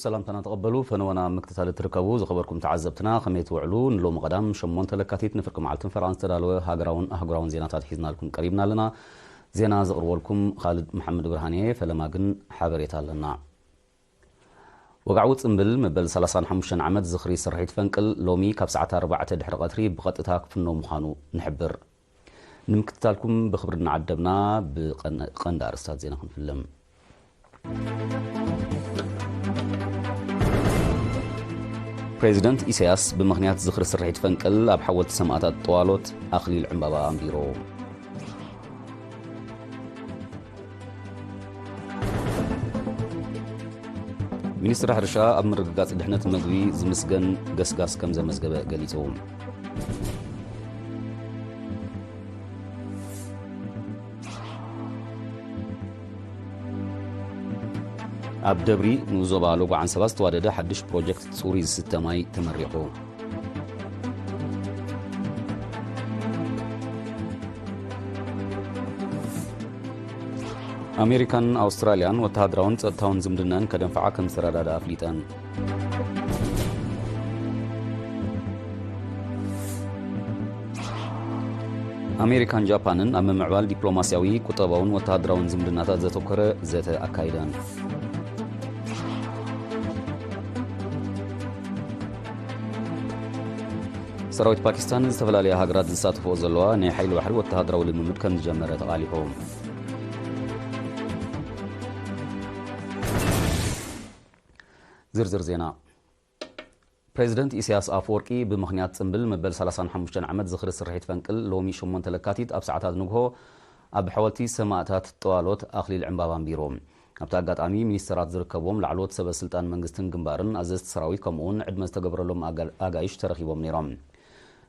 ሰላምታና ተቐበሉ። ፈነወና ምክትታል እትርከቡ ዝኸበርኩም ተዓዘብትና፣ ከመይ ትውዕሉ? ንሎሚ ቀዳም ሸሞንተ ለካቲት ንፍርቂ መዓልትን ፈረቓን ዝተዳለወ ሃገራውን ኣህጉራውን ዜናታት ሒዝናልኩም ቀሪብና ኣለና። ዜና ዘቕርበልኩም ኻልድ መሓመድ ብርሃን እየ። ፈለማ ግን ሓበሬታ ኣለና። ወግዓዊ ጽምብል መበል ሰላሳን ሓሙሽተን ዓመት ዝኽሪ ስርሒት ፈንቅል ሎሚ ካብ ሰዓት ኣርባዕተ ድሕሪ ቀትሪ ብቐጥታ ክፍኖ ምዃኑ ንሕብር። ንምክትታልኩም ብኽብሪ እናዓደብና ብቐን-፣ ቀንዲ ኣርእስታት ዜና ክንፍልም። ፕሬዚደንት ኢሳያስ ብምኽንያት ዝኽሪ ስርሒት ፈንቅል ኣብ ሓወልቲ ሰማእታት ጠዋሎት ኣኽሊል ዕምባባ ኣንቢሩ። ሚኒስትሪ ሕርሻ ኣብ ምርግጋጽ ድሕነት መግቢ ዝምስገን ገስጋስ ከም ዘመዝገበ ገሊጹ። ኣብ ደብሪ ንኡስ ዞባ ሎጎ ዓንሰባ ዝተዋደደ ሓድሽ ፕሮጀክት ጽሩይ ዝስተ ማይ ተመሪቑ። ኣሜሪካን ኣውስትራልያን ወተሃደራውን ጸጥታውን ዝምድናን ከደንፍዓ ከም ዝተረዳድኣ ኣፍሊጠን። ኣሜሪካን ጃፓንን ኣብ ምምዕባል ዲፕሎማስያዊ፣ ቁጠባውን ወተሃደራውን ዝምድናታት ዘተኮረ ዘተ ኣካይደን። ሰራዊት ፓኪስታን ዝተፈላለያ ሃገራት ዝሳተፍኦ ዘለዋ ናይ ሓይሊ ባሕሪ ወተሃደራዊ ልምምድ ከም ዝጀመረ ተቓሊሑ። ዝርዝር ዜና። ፕሬዚደንት ኢሳያስ ኣፈወርቂ ብምኽንያት ጽምብል መበል ሰላሳን ሓሙሽተን ዓመት ዝኽሪ ስርሒት ፈንቅል ሎሚ ሸሞንተ ለካቲት ኣብ ሰዓታት ንግሆ ኣብ ሓወልቲ ሰማእታት ጠዋሎት ኣኽሊል ዕምባባ ኣንቢሩ። ኣብቲ ኣጋጣሚ ሚኒስተራት ዝርከብዎም ላዕለዎት ሰበ ስልጣን መንግስትን ግንባርን፣ ኣዘዝቲ ሰራዊት፣ ከምኡ'ውን ዕድመ ዝተገበረሎም ኣጋ-፣ ኣጋይሽ ተረኺቦም ነይሮም።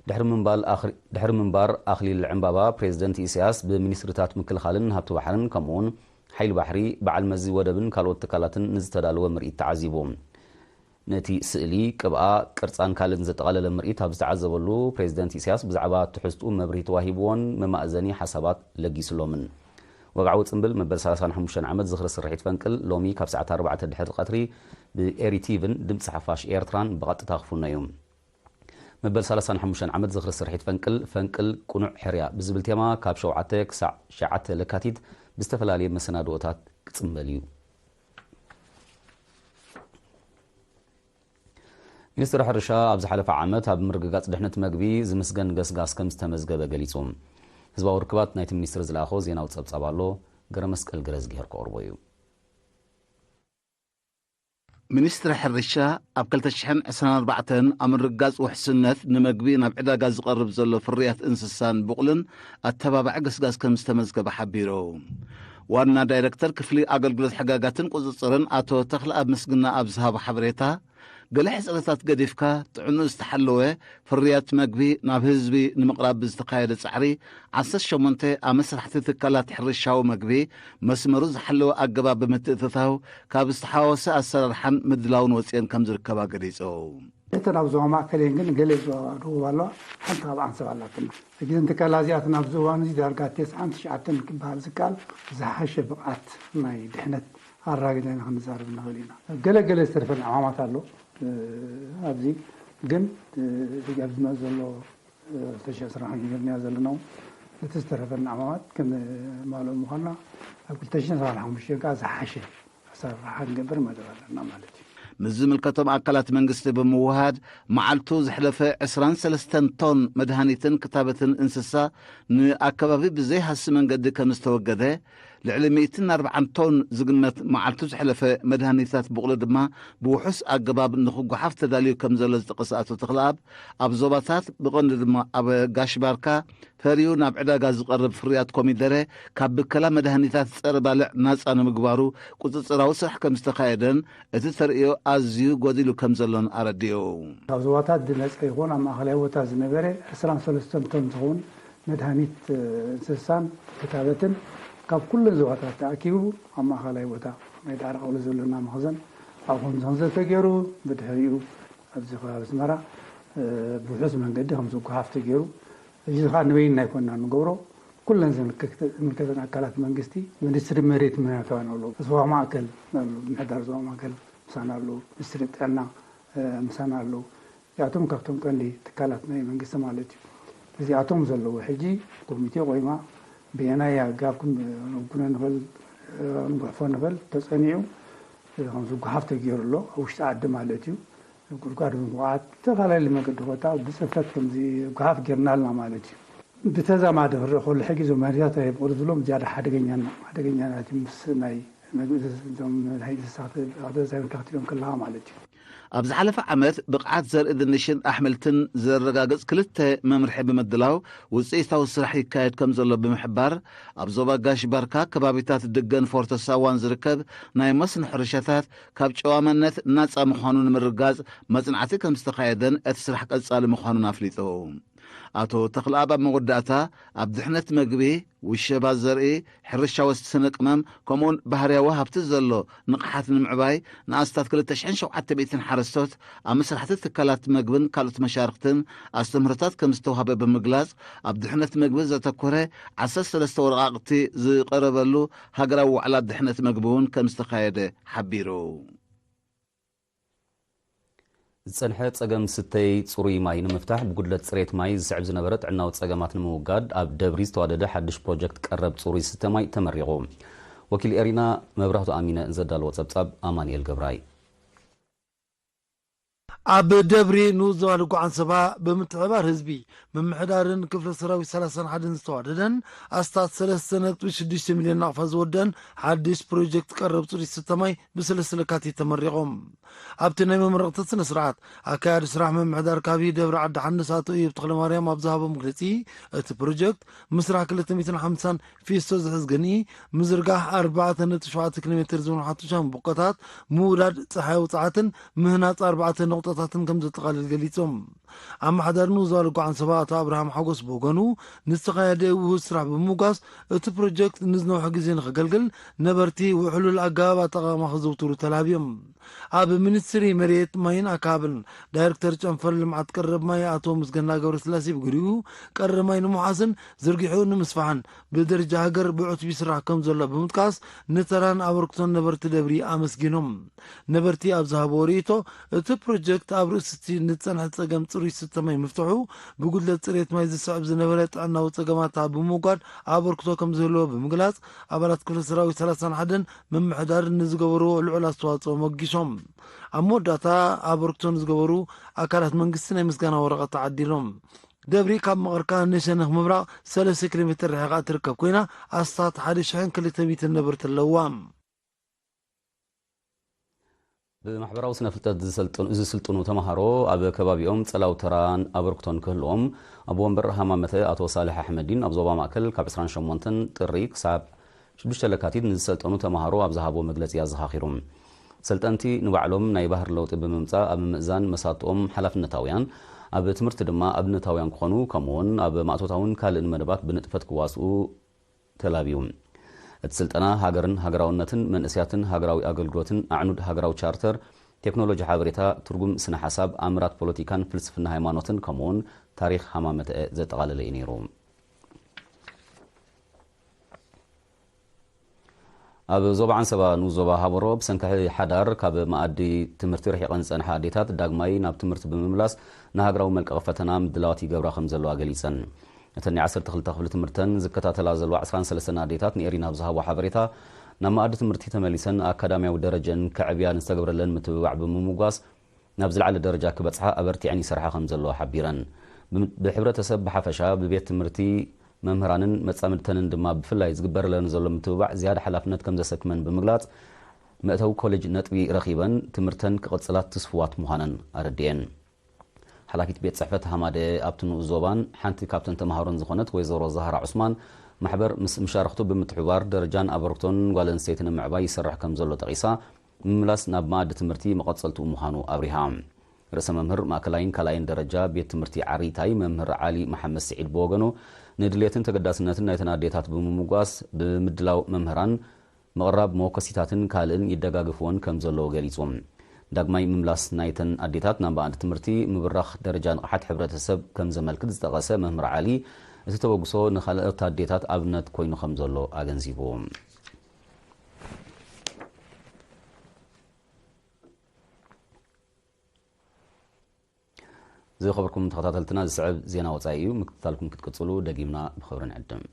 ድሕሪ ምንባል ኣኽሪ-፣ ድሕሪ ምንባር ኣኽሊል ዕምባባ፣ ፕሬዚደንት ኢሳያስ ብሚኒስትሪታት ምክልኻልን ሃብቲ ባሕርን ከምኡ'ውን ሓይሊ ባሕሪ፣ በዓል መዚ ወደብን ካልኦት ትካላትን ንዝተዳለወ ምርኢት ተዓዚቡ። ነቲ ስእሊ፣ ቅብኣ፣ ቅርጻን ካልእን ዘጠቓለለ ምርኢት ኣብ ዝተዓዘበሉ፣ ፕሬዚደንት ኢሳያስ ብዛዕባ ትሕዝትኡ መብርሂ ተዋሂብዎን መማእዘኒ ሓሳባት ለጊስሎምን። ወግዓዊ ጽምብል መበል ሰላሳን ሓሙሽተን ዓመት ዝኽሪ ስርሒት ፈንቅል ሎሚ ካብ ሰዓት ኣርባዕተ ድሕሪ ቀትሪ ብኤሪ ቲቪን ድምጺ ሓፋሽ ኤርትራን ብቐጥታ ክፍኖ እዩ። መበል ሰላሳን ሓሙሽተን ዓመት ዝኽሪ ስርሒት ፈንቅል፣ ፈንቅል ቅኑዕ ሕርያ ብዝብል ቴማ ካብ ሸውዓተ ክሳዕ ትሽዓተ ለካቲት ብዝተፈላለየ መሰናድኦታት ክጽምበል እዩ። ሚኒስትሪ ሕርሻ ኣብ ዝሓለፈ ዓመት ኣብ ምርግጋጽ ድሕነት መግቢ ዝምስገን ገስጋስ ከም ዝተመዝገበ ገሊጹ። ህዝባዊ ርክባት ናይቲ ሚኒስትሪ ዝለኣኾ ዜናዊ ጸብጻብ ኣሎ፣ ገረመስቀል ገረዝግሄር ከቕርቦ እዩ። ሚኒስትሪ ሕርሻ ኣብ ክልተ ሽሕን ዕስራን ኣርባዕተን ኣብ ምርግጋጽ ውሕስነት ንመግቢ ናብ ዕዳጋ ዝቐርብ ዘሎ ፍርያት እንስሳን ቡቕልን ኣተባባዒ ገስጋስ ከም ዝተመዝገበ ሓቢሩ። ዋና ዳይረክተር ክፍሊ ኣገልግሎት ሕጋጋትን ቁጽጽርን ኣቶ ተኽለኣብ ምስግና ኣብ ዝሃቦ ሓበሬታ፣ ገለ ሕጽረታት ገዲፍካ ጥዕንኡ ዝተሓለወ ፍርያት መግቢ ናብ ህዝቢ ንምቕራብ ብዝተኻየደ ጻዕሪ፣ ዓሰርተ ሸሞንተ ኣመስራሕቲ ትካላት ሕርሻዊ መግቢ መስመሩ ዝሓለወ ኣገባብ ብምትእትታው ካብ ዝተሓዋወሰ ኣሰራርሓን ምድላውን ወጺኤን ከም ዝርከባ ገሊጹ። እተን ኣብ ዞባ ማእከል እየን፣ ግን ገለ ዞባ ደቡብ ኣለዋ፣ ሓንቲ ካብ ዓንሰብ ኣላትና። ሕጂ እተን ትካላት እዚኣተን ኣብዚ እዋን እዚ ዳርጋ ተስዓን ትሽዓተን ክበሃል ዝከኣል ዝሓሸ ብቕዓት ናይ ድሕነት ኣራጊና ኢና ክንዛረብ ንኽእል ኢና። ገለ ገለ ዝተረፈና ዕማማት ኣሎ፣ እ፣ ኣብዚ ግን፣ እ፣ ኣብዚ ዝመጽእ ዘሎ ክልተ ሽሕን ዕስራን ሓሙሽተን ጀሚርናዮ ዘለና እውን፣ እቲ ዝተረፈና ዕማማት ከም ማልኦ ምዃንና፣ ኣብ ክልተ ሽሕን ዕስራን ሓሙሽተን ከኣ ዝሓሸ ኣሰራርሓ ክንገብር መደብ ኣለና ማለት እዩ። ምስ ዝምልከቶም ኣካላት መንግስቲ ብምውሃድ፣ መዓልቱ ዝሕለፈ ዕስራን ሰለስተን ቶን መድሃኒትን ክታበትን እንስሳ ንኣከባቢ ብዘይሃሲ መንገዲ ከም ዝተወገደ፣ ልዕሊ ሚእትን ኣርባዓን ቶን ዝግመት መዓልቱ ዝሕለፈ መድሃኒታት ብቑሊ ድማ ብውሑስ ኣገባብ ንኽጓሓፍ ተዳልዩ ከም ዘሎ ዝጠቐሰ ኣቶ ተኽለኣብ፣ ኣብ ዞባታት ብቐንዱ ድማ ኣብ ጋሽ ባርካ ፈርዩ ናብ ዕዳጋ ዝቐርብ ፍርያት ኮሚደረ ካብ ብከላ መድሃኒታት ጸረ ባልዕ ናጻ ንምግባሩ ቁጽጽራዊ ስራሕ ከም ዝተኻየደን እቲ ተርእዮ ኣዝዩ ጎዲሉ ከም ዘሎን ኣረዲኡ። ካብ ዞባታት ዝመጸ ይኹን ኣብ ማእኸላይ ቦታ ዝነበረ ዕስራን ሰለስተን ቶን ዝኸውን መድሃኒት፣ እ፣ እንስሳን ክታበትን ካብ ኩለን ዞባታት ተኣኪቡ ኣብ ማእኸላይ ቦታ ናይ ዳዕሮ ቀብሊ ዘሎና መኽዘን ኣብኡ ከም ዝኽንዘብ ተገይሩ፣ ብድሕሪኡ ኣብዚ ከባቢ ኣስመራ፣ እ፣ ብውሑስ መንገዲ ከም ዝጓሓፍ ተገይሩ። እዚ ኸኣ ንበይንና ኣይኮንና ንገብሮ፣ ኩለን ዝምልከተ-፣ ዝምልከተን ኣካላት መንግስቲ፣ ሚኒስትሪ መሬት ምሕደራ ኣለው፣ ዞባ ማእከል ኣለው፣ ምሕዳር ዞባ ማእከል ምሳና ኣለዉ፣ ሚኒስትሪ ጥዕና ምሳና ኣለዉ። እዚኣቶም ካብቶም ቀንዲ ትካላት ናይ መንግስቲ ማለት እዩ። እዚኣቶም ዘለዉ ሕጂ ኮሚቴ ቆይማ ብየናይ ኣጋብ ክንጉነ ንኽእል፣ ክንጉሕፎ ንኽእል ተጸኒዑ፣ ከምዚ ጉሓፍ ተገይሩ ኣሎ፣ ኣብ ውሽጢ ዓዲ ማለት እዩ። ጉድጓድ ብምኹዓት፣ ዝተፈላለዩ መገዲ ኮታ ብፅፈት ከምዚ ጉሓፍ ጌርና ኣለና ማለት እዩ። ብተዛማዲ ክረእ ከሎ ሕጂ እዞም መድሃኒታት ኣይፍቕዱ ዝብሎም ዝያዳ ሓደገኛና ሓደገኛናት እዮም። ምስ ናይ መግቢ እዞም መድሃኒት እንስሳት ኣደዛይን ክትሪኦም ከለኻ ማለት እዩ። ኣብ ዝሓለፈ ዓመት ብቕዓት ዘርኢ ድንሽን ኣሕምልትን ዘረጋግጽ ክልተ መምርሒ ብምድላው ውጽኢታዊ ስራሕ ይካየድ ከም ዘሎ ብምሕባር፣ ኣብ ዞባ ጋሽ ባርካ ከባቢታት ድገን ፎርቶ ሳዋን ዝርከብ ናይ መስኖ ሕርሻታት ካብ ጨዋማነት ናጻ ምዃኑ ንምርጋጽ መጽናዕቲ ከም ዝተኻየደን እቲ ስራሕ ቀጻሊ ምዃኑን ኣፍሊጡ። ኣቶ ተኽለኣብ ኣብ መወዳእታ፣ ኣብ ድሕነት መግቢ፣ ውሸባ ዘርኢ፣ ሕርሻዊ ስነ ቅመም፣ ከምኡውን ባህርያዊ ሃብቲ ዘሎ ንቕሓት ንምዕባይ፣ ንኣስታት ክልተ ሽሕን ሸውዓተ ሚእትን ሓረስቶት ኣብ መስራሕቲ ትካላት መግብን ካልኦት መሻርኽትን ኣስተምህሮታት ከም ዝተዋህበ ብምግላጽ፣ ኣብ ድሕነት መግቢ ዘተኮረ ዓሰርተ ሰለስተ ወረቓቕቲ ዝቐረበሉ ሃገራዊ ዋዕላ ድሕነት መግቢ እውን ከም ዝተኻየደ ሓቢሩ። ዝጸንሐ ጸገም ስተይ ጽሩይ ማይ ንምፍታሕ ብጉድለት ጽሬት ማይ ዝስዕብ ዝነበረ ጥዕናዊ ጸገማት ንምውጋድ ኣብ ደብሪ ዝተዋደደ ሓድሽ ፕሮጀክት ቀረብ ጽሩይ ዝስተ ማይ ተመሪቑ። ወኪል ኤሪና መብራህቱ ኣሚነ ዘዳለዎ ጸብጻብ ኣማኑኤል ገብራይ። ኣብ ደብሪ ንኡስ ዞባ ልጓ ዓንሰባ ብምትሕብባር ህዝቢ ምምሕዳርን ክፍለ ሰራዊት ሰላሳን ሓደን ዝተዋደደን ኣስታት ሰለስተ ነጥቢ ሽዱሽተ ሚልዮን ናቕፋ ዝወደን ሓድሽ ፕሮጀክት ቀረብ ጽሩይ ዝስተ ማይ ብሰለስተ ለካቲት ተመሪቖም። ኣብቲ ናይ መመረቕቲ ስነ ስርዓት ኣካያዲ ስራሕ ምምሕዳር ካቢ ደብሪ ዓዲ ሓንስ ኣቶ እዮብ ተኽለማርያም ኣብ ዝሃቦ መግለጺ፣ እቲ ፕሮጀክት ምስራሕ ክልተ ሚእትን ሓምሳን ፊስቶ ዝሕዝ ገንኢ፣ ምዝርጋሕ ኣርባዕተ ነጥቢ ሸውዓተ ኪሎ ሜትር ዝብሉ ሓቱሻም ቡቆታት፣ ምውዳድ ጸሓያዊ ጸዓትን ምህናጽ ኣርባዕተ ነቑጣታትን ከም ዘጠቓልል ገሊጾም። ኣመሓዳሪ ንኡስ ዞባ ልጓ ዓንሰባ ኣቶ ኣብርሃም ሓጎስ ብወገኑ፣ ንዝተኻየደ ውሁድ ስራሕ ብምምጓስ፣ እቲ ፕሮጀክት ንዝነውሐ ግዜ ንኸገልግል ነበርቲ ውሕሉል ኣገባብ ኣጠቓቕማ ከዘውትሩ ተላብዮም። ኣብ ሚኒስትሪ መሬት ማይን ኣካብን ዳይሬክተር ጨንፈር ልምዓት ቀረብ ማይ ኣቶ ምስገና ገብረስላሴ ብግሪኡ፣ ቀረብ ማይ ንምውሓስን ዝርጊሑ ንምስፋሕን ብደረጃ ሃገር ብዕቱብ ይስራሕ ከም ዘሎ ብምጥቃስ፣ ንተራን ኣበርክቶን ነበርቲ ደብሪ ኣመስጊኖም። ነበርቲ ኣብ ዝሃብዎ ርእይቶ፣ እቲ ፕሮጀክት ኣብ ርእሲ እቲ ንዝጸንሐ ጸገም ጽሩይ ዝስተ ማይ ምፍትሑ፣ ብጉድለት ጽሬት ማይ ዝስዕብ ዝነበረ ጥዕናዊ ጸገማት ኣብ ብምውጋድ ኣበርክቶ ከም ዝህልዎ ብምግላጽ፣ ኣባላት ክፍለ ሰራዊት ሰላሳን ሓደን ምምሕዳርን ንዝገበርዎ ልዑል ኣስተዋጽኦ ሞጊሶም። ኣብ መወዳእታ ኣበርክቶ ንዝገበሩ ኣካላት መንግስቲ ናይ ምስጋና ወረቐት ተዓዲሎም። ደብሪ ካብ መቐርካ ንሸነኽ ምብራቕ ሰለስተ ኪሎ ሜትር ርሒቓ እትርከብ ኮይና፣ ኣስታት ሓደ ሽሕን ክልተ ሚእትን ነበርቲ ኣለውዋ። ብማሕበራዊ ስነ ፍልጠት ዝሰልጥኑ፣ ዝስልጥኑ ተምሃሮ ኣብ ከባቢኦም ጸላው ተራን ኣበርክቶን ክህልዎም ኣቦ ወንበር ሃማመተ ኣቶ ሳልሕ ኣሕመዲን ኣብ ዞባ ማእከል ካብ ዕስራን ሸሞንተን ጥሪ ክሳብ ሽዱሽተ ለካቲት ንዝሰልጠኑ ተምሃሮ ኣብ ዝሃቦ መግለጺ ኣዘኻኺሩ። ሰልጠንቲ ንባዕሎም ናይ ባህሪ ለውጢ ብምምጻእ ኣብ ምምእዛን መሳጥኦም ሓላፍነታውያን፣ ኣብ ትምህርቲ ድማ ኣብነታውያን ክኾኑ፣ ከምኡውን ኣብ ማእቶታውን ካልእን መደባት ብንጥፈት ክዋስኡ ተላብዩ። እቲ ስልጠና ሃገርን ሃገራውነትን፣ መንእስያትን ሃገራዊ ኣገልግሎትን፣ ኣዕኑድ ሃገራዊ ቻርተር፣ ቴክኖሎጂ ሓበሬታ፣ ትርጉም ስነ ሓሳብ፣ ኣምራት ፖለቲካን ፍልስፍና ሃይማኖትን፣ ከምኡውን ታሪኽ ሃማመተአ ዘጠቓለለ እዩ ነይሩ። ኣብ ዞባ ዓንሰባ ንኡስ ዞባ ሃበሮ ብሰንኪ ሓዳር ካብ መኣዲ ትምህርቲ ርሒቐን ዝጸንሓ ኣዴታት ዳግማይ ናብ ትምህርቲ ብምምላስ ንሃገራዊ መልቀቒ ፈተና ምድላዋት ይገብራ ከም ዘለዋ ገሊጸን። እተን ናይ ዓሰርተ ክልተ ክፍሊ ትምህርተን ዝከታተላ ዘለዋ ዕስራን ሰለስተን ኣዴታት ንኤሪና ኣብ ዝሃቦ ሓበሬታ፣ ናብ መኣዲ ትምህርቲ ተመሊሰን ኣካዳሚያዊ ደረጀን ከዕብያ ንዝተገብረለን ምትብባዕ ብምምጓስ፣ ናብ ዝለዓለ ደረጃ ክበጽሓ ኣበርቲዐን ይሰርሓ ከም ዘለዋ ሓቢረን። ብም-፣ ብሕብረተሰብ ብሓፈሻ፣ ብቤት ትምህርቲ መምህራንን መጻምድተንን ድማ ብፍላይ ዝግበረለን ዘሎ ምትብባዕ ዝያዳ ሓላፍነት ከም ዘሰክመን ብምግላጽ፣ መእተዊ ኮሌጅ ነጥቢ ረኺበን ትምህርተን ክቕጽላ ትስፉዋት ምዃነን ኣረዲኤን። ሓላፊት ቤት ጽሕፈት ሃማደ ኣብቲ ንኡስ ዞባን ሓንቲ ካብተን ተምሃሮን ዝኾነት ወይዘሮ ዛህራ ዑስማን፣ ማሕበር ምስ ምሻርኽቱ ብምትሕብባር ደረጃን ኣበርክቶን ጓል ኣንስተይቲ ንምዕባይ ይሰርሕ ከም ዘሎ ጠቒሳ፣ ምምላስ ናብ መኣዲ ትምህርቲ መቐጸልትኡ ምዃኑ ኣብሪሃ። ርእሰ መምህር ማእከላይን ካልኣይን ደረጃ ቤት ትምህርቲ ዓሪታይ መምህር ዓሊ መሓመድ ስዒድ ብወገኑ፣ ንድሌትን ተገዳስነትን ናይተን ኣዴታት ብምምጓስ፣ ብምድላው መምህራን፣ ምቕራብ መወከሲታትን ካልእን ይደጋግፍወን ከም ዘለዉ ገሊጹ። ዳግማይ ምምላስ ናይተን ኣዴታት ናብ መኣዲ ትምህርቲ፣ ምብራኽ ደረጃ ንቕሓት ሕብረተሰብ ከም ዘመልክት ዝጠቐሰ መምህር ዓሊ፣ እቲ ተበግሶ ንኻልኦት ኣዴታት ኣብነት ኮይኑ ከም ዘሎ ኣገንዚቡ። ዝኸበርኩም ተኸታተልትና፣ ዝስዕብ ዜና ወጻኢ እዩ። ምክትታልኩም ክትቅጽሉ ደጊምና ብኽብሪ ንዕድም።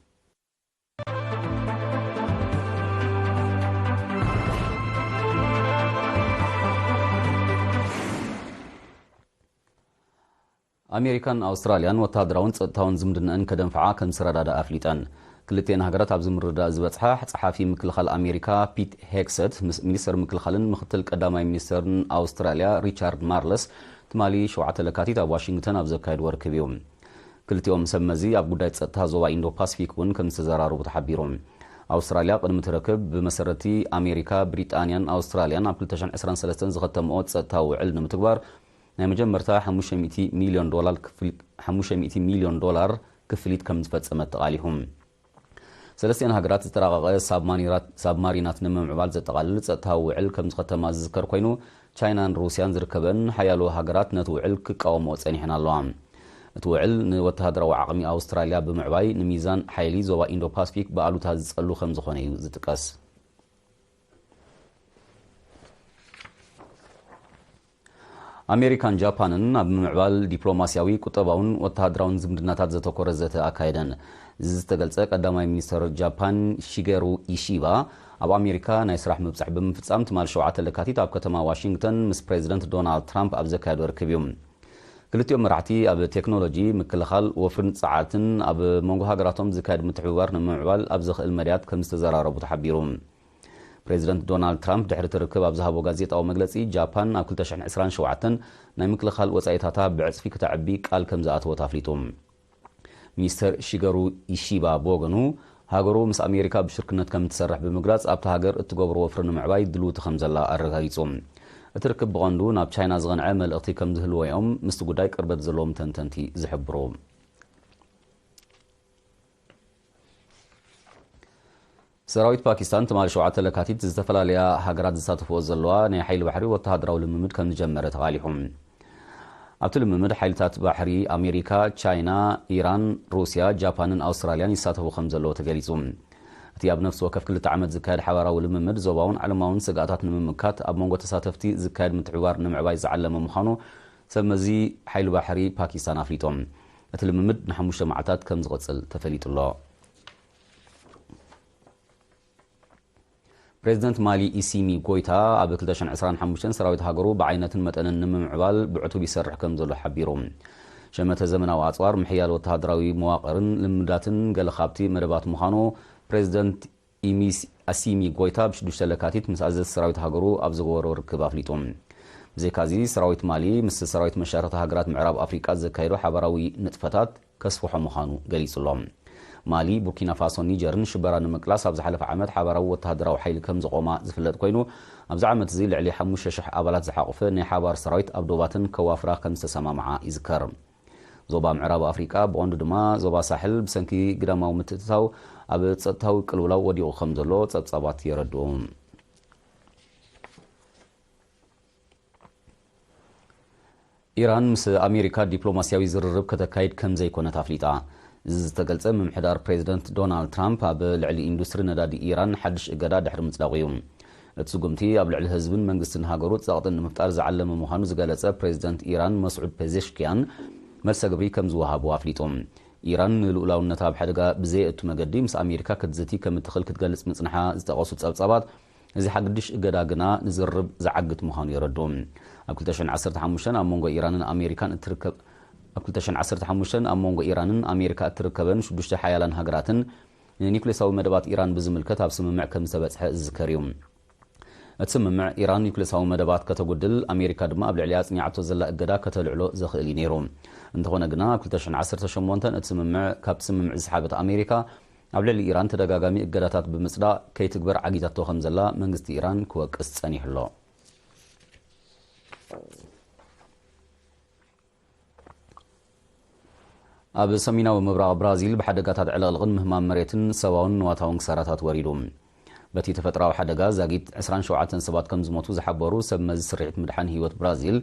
ኣሜሪካን ኣውስትራልያን ወተሃደራውን ጸጥታውን ዝምድናኣን ከደንፍዓ ከም ዝረዳድኣ ኣፍሊጠን። ክልቲኤን ሃገራት ኣብዚ ምርድዳእ ዝበጽሓ፣ ጸሓፊ ምክልኻል ኣሜሪካ ፒት ሄግሰት ምስ ሚኒስተር ምክልኻልን ምክትል ቀዳማይ ሚኒስተርን ኣውስትራልያ ሪቻርድ ማርለስ ትማሊ ሸውዓተ ለካቲት ኣብ ዋሽንግተን ኣብ ዘካየድዎ ርክብ እዩ። ክልቲኦም ሰብ መዚ ኣብ ጉዳይ ጸጥታ ዞባ ኢንዶ ፓሲፊክ እውን ከም ዝተዘራረቡ ተሓቢሩ። ኣውስትራልያ ቅድሚ እቲ ርክብ ብመሰረቲ ኣሜሪካ፣ ብሪጣንያን ኣውስትራልያን ኣብ ክልተ ሽሕን ዕስራን ሰለስተን ዝኸተምኦ ጸጥታዊ ውዕል ንምትግባር ናይ መጀመርታ ሓሙሽተ ሚእቲ ሚልዮን ዶላር ክፍሊ-፣ ሓሙሽተ ሚእቲ ሚልዮን ዶላር ክፍሊት ከም ዝፈጸመት ተቓሊሑ። ሰለስቲኣን ሃገራት ዝተራቐቐ ሳብማኒራት-፣ ሳብማሪናት ንምምዕባል ዘጠቓልል ጸጥታዊ ውዕል ከም ዝኸተማ ዝዝከር ኮይኑ፣ ቻይናን ሩስያን ዝርከበን ሓያሎ ሃገራት ነቲ ውዕል ክቃወምኦ ጸኒሐን ኣለዋ። እቲ ውዕል ንወተሃደራዊ ዓቕሚ ኣውስትራልያ ብምዕባይ ንሚዛን ሓይሊ ዞባ ኢንዶ ፓሲፊክ ብኣሉታ ዝጸሉ ከም ዝኾነ እዩ ዝጥቀስ። ኣሜሪካን ጃፓንን ኣብ ምምዕባል ዲፕሎማስያዊ፣ ቁጠባውን ወተሃደራውን ዝምድናታት ዘተኮረ ዘተ ኣካየደን። እዚ ዝተገልጸ ቀዳማይ ሚኒስተር ጃፓን ሺገሩ ኢሺባ ኣብ ኣሜሪካ ናይ ስራሕ ምብጻሕ ብምፍጻም ትማል ሸውዓተ ለካቲት ኣብ ከተማ ዋሽንግተን ምስ ፕሬዚደንት ዶናልድ ትራምፕ ኣብ ዘካየዶ ርክብ እዩ። ክልቲኦም መራሕቲ ኣብ ቴክኖሎጂ፣ ምክልኻል፣ ወፍርን ጸዓትን ኣብ መንጎ ሃገራቶም ዝካየድ ምትሕብባር ንምምዕባል ኣብ ዘኽእል መዳያት ከም ዝተዘራረቡ ተሓቢሩ። ፕሬዚደንት ዶናልድ ትራምፕ ድሕሪ እቲ ርክብ ኣብ ዝሃቦ ጋዜጣዊ መግለጺ፣ ጃፓን ኣብ ክልተ ሽሕን ዕስራን ሸውዓተን ናይ ምክልኻል ወጻኢታታ ብዕጽፊ ክተዕቢ ቃል ከም ዝኣተወት ኣፍሊጡ። ሚኒስተር ሺገሩ ኢሺባ ብወገኑ፣ ሃገሩ ምስ ኣሜሪካ ብሽርክነት ከም እትሰርሕ ብምግላጽ፣ ኣብታ ሃገር እትገብሮ ወፍሪ ንምዕባይ ድልውቲ ከም ዘላ ኣረጋጊጹ። እቲ ርክብ ብቐንዱ ናብ ቻይና ዝቐንዐ መልእኽቲ ከም ዝህልዎ እዮም ምስቲ ጉዳይ ቅርበት ዘለዎም ተንተንቲ ዝሕብሩ። ሰራዊት ፓኪስታን ትማሊ ሸውዓተ ለካቲት ዝተፈላለያ ሃገራት ዝሳተፍኦ ዘለዋ ናይ ሓይሊ ባሕሪ ወተሃደራዊ ልምምድ ከም ዝጀመረ ተቓሊሑ። ኣብቲ ልምምድ ሓይልታት ባሕሪ ኣሜሪካ፣ ቻይና፣ ኢራን፣ ሩስያ፣ ጃፓንን ኣውስትራልያን ይሳተፉ ከም ዘለዉ ተገሊጹ። እቲ ኣብ ነፍሲ ወከፍ ክልተ ዓመት ዝካየድ ሓባራዊ ልምምድ ዞባውን ዓለማውን ስግኣታት ንምምካት ኣብ መንጎ ተሳተፍቲ ዝካየድ ምትሕብባር ንምዕባይ ዝዓለመ ምዃኑ ሰብ መዚ ሓይሊ ባሕሪ ፓኪስታን ኣፍሊጦም። እቲ ልምምድ ንሓሙሽተ መዓልታት ከም ዝቕጽል ተፈሊጡ ኣሎ። ፕሬዚደንት ማሊ ኢሲሚ ጎይታ ኣብ ክልተ ሽሕን ዕስራን ሓሙሽተን ሰራዊት ሃገሩ ብዓይነትን መጠንን ንምምዕባል ብዕቱብ ይሰርሕ ከም ዘሎ ሓቢሩ። ሸመተ ዘመናዊ ኣጽዋር፣ ምሕያል ወተሃደራዊ መዋቕርን ልምዳትን ገለ ካብቲ መደባት ምዃኑ ፕሬዚደንት ኢሚስ ኣሲሚ ጎይታ ብሽዱሽተ ለካቲት ምስ ኣዘዝቲ ሰራዊት ሃገሩ ኣብ ዝገበሮ ርክብ ኣፍሊጡ። ብዘይካዚ ሰራዊት ማሊ ምስ ሰራዊት መሻርኽቲ ሃገራት ምዕራብ ኣፍሪቃ ዘካየዶ ሓባራዊ ንጥፈታት ከስፍሖ ምዃኑ ገሊጹ ኣሎ። ማሊ፣ ቡርኪና ፋሶን ኒጀርን ሽበራ ንምቅላስ ኣብ ዝሓለፈ ዓመት ሓባራዊ ወተሃደራዊ ሓይሊ ከም ዘቖማ ዝፍለጥ ኮይኑ፣ ኣብዚ ዓመት እዚ ልዕሊ ሓሙሽተ ሽሕ ኣባላት ዝሓቖፈ ናይ ሓባር ሰራዊት ኣብ ዶባተን ከዋፍራ ከም ዝተሰማምዓ ይዝከር። ዞባ ምዕራብ ኣፍሪቃ፣ ብቐንዱ ድማ ዞባ ሳሕል፣ ብሰንኪ ግዳማዊ ምትእትታው ኣብ ጸጥታዊ ቅልውላው ወዲቑ ከም ዘሎ ጸብጻባት የረድኡ። ኢራን ምስ ኣሜሪካ ዲፕሎማስያዊ ዝርርብ ከተካይድ ከም ዘይኮነት ኣፍሊጣ። እዚ ዝተገልጸ ምምሕዳር ፕሬዚደንት ዶናልድ ትራምፕ ኣብ ልዕሊ ኢንዱስትሪ ነዳዲ ኢራን ሓድሽ እገዳ ድሕሪ ምጽዳቑ እዩ። እቲ ስጉምቲ ኣብ ልዕሊ ህዝብን መንግስትን ሃገሩ ጸቕጢ ንምፍጣር ዝዓለመ ምዃኑ ዝገለጸ ፕሬዚደንት ኢራን መስዑድ ፔዜሽኪያን መልሰ ግብሪ ከም ዝወሃቡ ኣፍሊጡ። ኢራን ንልኡላውነታ ኣብ ሓደጋ ብዘየእቱ መገዲ ምስ ኣሜሪካ ክትዝቲ ከም እትኽእል ክትገልጽ ምጽንሓ ዝጠቐሱ ጸብጻባት፣ እዚ ሓድሽ እገዳ ግና ንዝርርብ ዝዓግት ምዃኑ የረድኡ። ኣብ ክልተ ሽሕን ዓሰርተ ሓሙሽተን ኣብ መንጎ ኢራንን ኣሜሪካን እትርከብ፣ ኣብ ክልተ ሽሕን ዓሰርተ ሓሙሽተን ኣብ መንጎ ኢራንን ኣሜሪካ እትርከበን ሽዱሽተ ሓያላን ሃገራትን ንኒውክሌሳዊ መደባት ኢራን ብዝምልከት ኣብ ስምምዕ ከም ዝተበጽሐ ዝዝከር እዩ። እቲ ስምምዕ፣ ኢራን ኒውክሌሳዊ መደባት ከተጉድል፣ ኣሜሪካ ድማ ኣብ ልዕሊኣ ኣጽኒዓቶ ዘላ እገዳ ከተልዕሎ ዘኽእል እዩ ነይሩ። እንተኾነ ግና፣ ኣብ ክልተ ሽሕን ዓሰርተ ሸሞንተን እቲ ስምምዕ፣ ካብቲ ስምምዕ ዝሰሓበት ኣሜሪካ፣ ኣብ ልዕሊ ኢራን ተደጋጋሚ እገዳታት ብምጽዳቕ ከይትግበር ዓጊታቶ ከም ዘላ መንግስቲ ኢራን ክወቅስ ጸኒሑ ኣሎ። ኣብ ሰሜናዊ ምብራቕ ብራዚል ብሓደጋታት ዕልቕልቕን ምህማም መሬትን ሰብኣውን ንዋታውን ክሳራታት ወሪዱ። በቲ ተፈጥሮኣዊ ሓደጋ ዛጊት ዕስራን ሸውዓተን ሰባት ከም ዝሞቱ ዝሓበሩ ሰብ መዚ ስርሒት ምድሓን ህይወት ብራዚል፣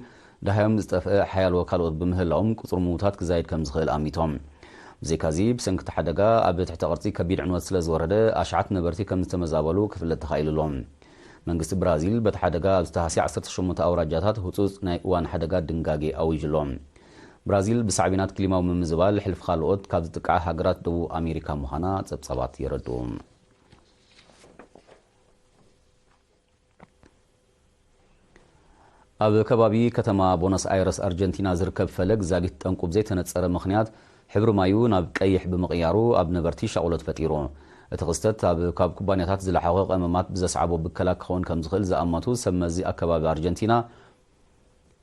ደሃዮም ዝጠፍአ ሓያሎ ካልኦት ብምህላዎም ቁጽሪ ምዉታት ክዛይድ ከም ዝኽእል ኣሚቶም። ብዘይካዚ፣ ብሰንኪ እቲ ሓደጋ ኣብ ትሕቲ ቅርጺ ከቢድ ዕንወት ስለ ዝወረደ፣ ኣሽሓት ነበርቲ ከም ዝተመዛበሉ ክፍለጥ ተኻኢሉ ኣሎ። መንግስቲ ብራዚል በቲ ሓደጋ ኣብ ዝተሃስየ ዓሰርተ ሸሞንተ ኣውራጃታት ህጹጽ ናይ እዋን ሓደጋ ድንጋጌ ኣዊጁ ኣሎ። ብራዚል ብሳዕቤናት ክሊማዊ ምምዝባል ሕልፊ ካልኦት ካብ ዝጥቃዓ ሃገራት ደቡብ ኣሜሪካ ምዃና ጸብጻባት የረድኡ። ኣብ ከባቢ ከተማ ቦነስ ኣይረስ ኣርጀንቲና ዝርከብ ፈለግ ዛጊት ጠንቁ ብዘይተነጸረ ምኽንያት ሕብሪ ማዩ ናብ ቀይሕ ብምቕያሩ ኣብ ነበርቲ ሻቕሎት ፈጢሩ። እቲ ክስተት ኣብ ካብ ኩባንያታት ዝለሓኾ ቀመማት ብዘስዓቦ ብከላ ክኸውን ከም ዝኽእል ዝኣመቱ ሰብ መዚ ኣከባቢ ኣርጀንቲና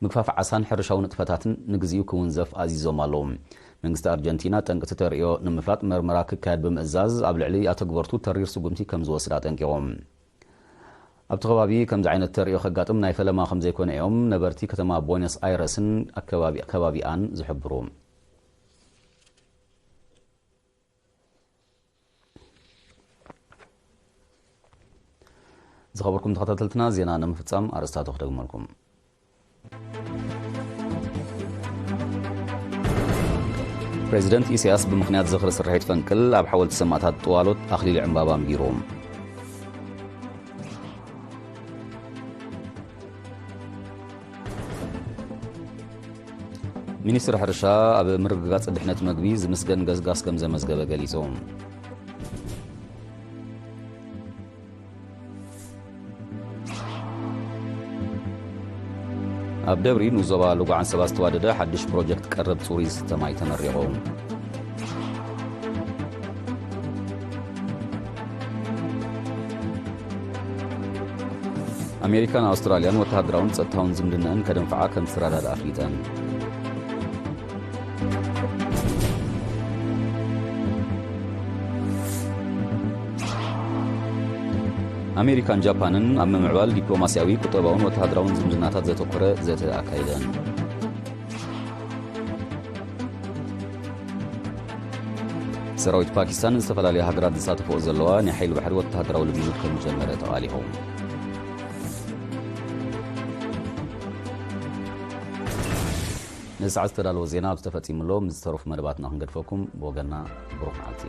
ምግፋፍ ዓሳን ሕርሻዊ ንጥፈታትን ንግዚኡ ክውንዘፍ ኣዚዞም ኣለዉ። መንግስቲ ኣርጀንቲና ጠንቂ እቲ ተርእዮ ንምፍላጥ መርመራ ክካየድ ብምእዛዝ ኣብ ልዕሊ ኣተግበርቱ ተሪር ስጉምቲ ከም ዝወስድ ኣጠንቂቑ። ኣብቲ ከባቢ ከምዚ ዓይነት ተርእዮ ከጋጥም ናይ ፈለማ ከም ዘይኮነ እዮም ነበርቲ ከተማ ቦነስ ኣይረስን ኣከባቢ ከባቢኣን ዝሕብሩ። ዝኸበርኩም ተኸታተልትና፣ ዜና ንምፍጻም ኣርእስታቱ ክደግመልኩም። ፕሬዚደንት ኢሳያስ ብምኽንያት ዝኽሪ ስርሒት ፈንቅል ኣብ ሓወልቲ ሰማእታት ጥዋሎት ኣኽሊል ዕምባባ ኣንቢሩ። ሚኒስትሪ ሕርሻ ኣብ ምርግጋጽ ድሕነት መግቢ ዝምስገን ገስጋስ ከም ዘመዝገበ ገሊጹ። ኣብ ደብሪ ንዞባ ልጓዓን ሰባት ዝተዋደደ ሓድሽ ፕሮጀክት ቀረብ ጽሩይ ዝስተ ማይ ተመሪቑ። ኣሜሪካን ኣውስትራልያን ወተሃደራውን ጸጥታውን ዝምድናኣን ከደንፍዓ ከም ዝተረዳድኣ ኣፍሊጠን። ኣሜሪካን ጃፓንን ኣብ ምምዕባል ዲፕሎማስያዊ፣ ቁጠባውን ወተሃደራውን ዝምድናታት ዘተኮረ ዘተ ኣካይደን። ሰራዊት ፓኪስታን ዝተፈላለያ ሃገራት ዝሳተፈኦ ዘለዋ ናይ ሓይሊ ባሕሪ ወተሃደራዊ ልምምድ ከም ዝጀመረ ተቓሊሑ። ነዚ ሰዓት ዝተዳለወ ዜና ኣብዚ ተፈጺሙ ኣሎ። ምስ ዝተረፉ መደባትና ክንገድፈኩም፣ ብወገንና ብሩኽ መዓልቲ።